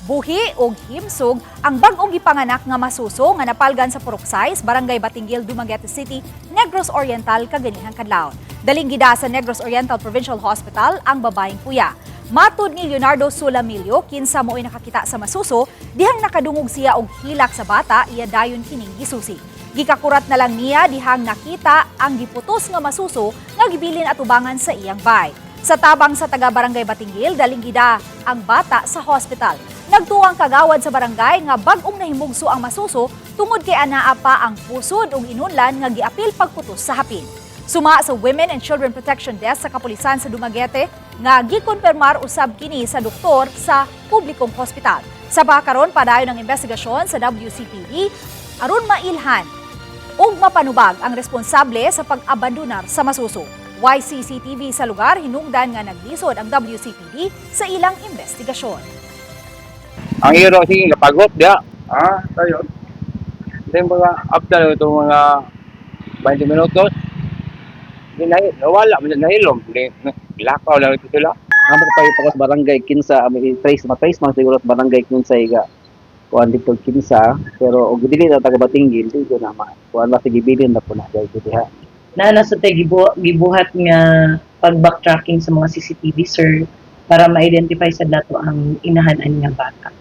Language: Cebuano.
Buhi og himsog ang bag-ong gipanganak nga masuso nga napalgan sa Purok 6, Barangay Batinguil, Dumaguete City, Negros Oriental kaganihang kadlawon. Daling gida sa Negros Oriental Provincial Hospital ang babaeng puya. Matud ni Leonardo Sulamillo, kinsa mo'y nakakita sa masuso, dihang nakadungog siya og hilak sa bata, iya dayon kining gisusi. Gikakurat na lang niya dihang nakita ang giputos nga masuso nga gibilin atubangan sa iyang bay. Sa tabang sa taga Barangay Batinguil, daling gida ang bata sa hospital. Nagtuo ang kagawad sa barangay nga bag-ong nahimugso ang masuso tungod kay anaa pa ang pusod ug inunlan nga giapil pagputos sa hapin. Suma sa Women and Children Protection Desk sa kapulisan sa Dumaguete nga gikonfirmar usab kini sa doktor sa publikong hospital. Sa karon, padayon ang investigasyon sa WCPD aron mailhan ug mapanubag ang responsable sa pag-abandonar sa masuso. YCCTV sa lugar, hinungdan nga naglisod ang WCPD sa ilang investigasyon. Ang iro, sige, kapagot dia. Ah, tayo. Then mga after ito mga 20 minutos, di na, nawala, nahilom. Di, lakaw lang ito sila. Amo ko pa sa barangay kinsa may trace, ma-trace man siguro sa barangay kinsa iga kuan dito kinsa, pero og dili na taga Batinguil, di ko na ma kuan ba, sige, bilin na po na dahil diha. Na nasa tay gibuhat nga pag backtracking sa mga CCTV, sir, para ma-identify sa dato ang inahan nga bata.